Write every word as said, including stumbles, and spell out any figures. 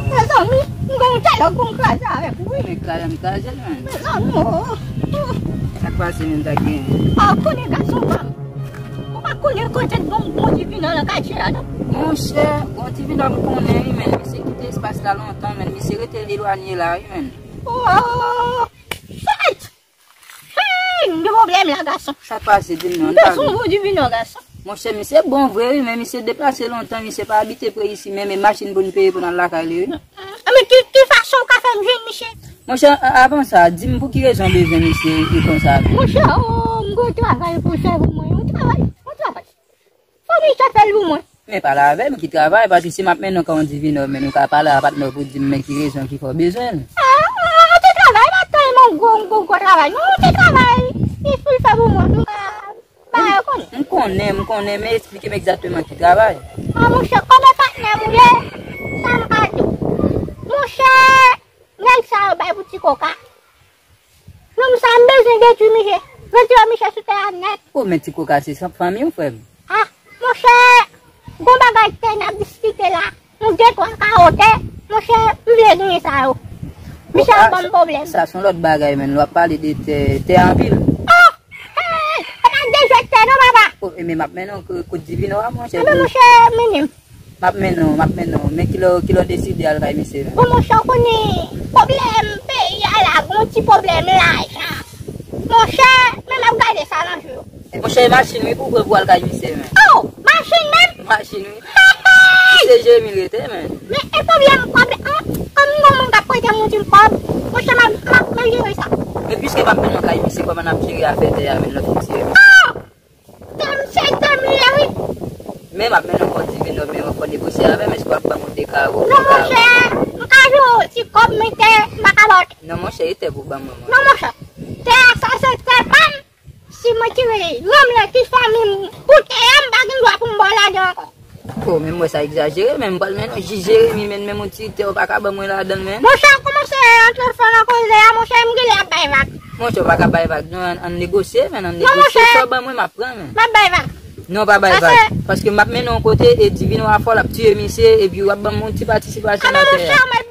Mezanmi, m gen yon dyalòg pou m kraze avèk ou, wi. Men kraze m kraze l, men. Mezanmi, o. Sa k pase menm, sa k genyen? A, konnen gason pa. Ou pa konnen kote bon, bon divinò nan katye a, non? Monchè, bon divinò m konnen, wi, men. Misye kite espas la lontan, men. Misye rete elwanye la, wi, men. Oh, shit! Hey, m gen pwoblèm la, gason. Sa k pase, di m non? M bezwen yon bon divinò, gason. Monchè, misye bon vre, wi, men misye deplase lontan, misye pa abite pre isi menm, e machin pou n peye pou n al lakay li, wi. A, men ki, ki fason w ka fè m jwenn misye? Monchè, a-, avan sa, di m pou ki rezon w bezwen misye e konsa, wi. Monchè, o, m gen yon travay pou w fè pou mwen, yon travay, yon travay. Fò misye fè l pou mwen. Men pale avè m, ki travay, paske si m ap mennen w kay yon divinò, men ou ka pale a patnè w pou di m men ki rezon ki fè w bezwen l. A, a, a, ti travay, pa tann yon gwo, yon gwo, gwo travay. Non, yon ti travay, li pou l fè pou mwen, nou ka bay yo konnen. M konnen, m konnen, men eksplike m egzakteman ki travay. A, monchè, kòman patnè m ou ye? Sa m ka di w? Monchè, nèg sa yo bay pou ti koka. Nonm sa, m bezwen detwi misye. Retire misye sou tè a nèt. O, men ti koka se san-, fanmi w, frè m. A, monchè, gon bagay tè n ap diskite la. Nou de twa kawo tè. Monchè, m vle genyen sa yo. Misye ap ban m pwoblèm. Sa se yon lòt bagay, men. W ap pale de tè, tè anpil. O! Hey! E pa de jwèt tè non, papa. O, e men m ap mennen w ko-, kot divinò a, monchè. Enben, monchè, mennen m. M ap mennen w, m ap mennen w. Men kilè, kilè w deside al kay misye menm? Bon, monchè, w konnen pwoblèm peyi a la, gon ti pwoblèm lajan. Monchè, men m ap gade sa nan jou yo. Monchè, e machin wi pou w pran pou w al kay misye menm. O, machin menm? Machin wi. Hey, hey! Se Jeremi l rete menm. Men e pwoblèm kòb, an, kòm m gon moun k ap prete m yon ti kòb, monchè, m ap, m ap, m ap jere sa. Men piske m ap mennen w kay misye, kòman n ap jere afè tè a menm, lòt misye? O! Tè m se tè m li ye wi. Men m ap mennen w kòb divinò, men w fò negosye avè m, èske w ap ban m yon de kawo? Non, monchè, m ka jwe yon ti kòb, men tè, m pa ka ba w tè. Non, monchè, e tè pou ban mwen, monchè. Non, monchè, tè a sa se tè pa m. Si mwen tire nonm nan ki fanmi m pou tè a, m pa gen dwa pou m ba w lajan ankò. O, men m wè sa egzajere, men m pral mennen w jis Jeremi, men menm yon ti tè w pa ka ban mwen ladan l, men. Monchè, w kòmanse antre fò nan koze a, monchè, m genlè ap bay vag. Monchè, w pa ka bay vag, non, ann, ann negosye, men ann negosye, sa w ban mwen, m ap pran, men. M ap bay vag. Non, pa bay vag. Paske m ap mennen w yon kote, e divinò a fò, l ap tiye misye, epi w ap ban m yon ti patisipasyon nan tè a.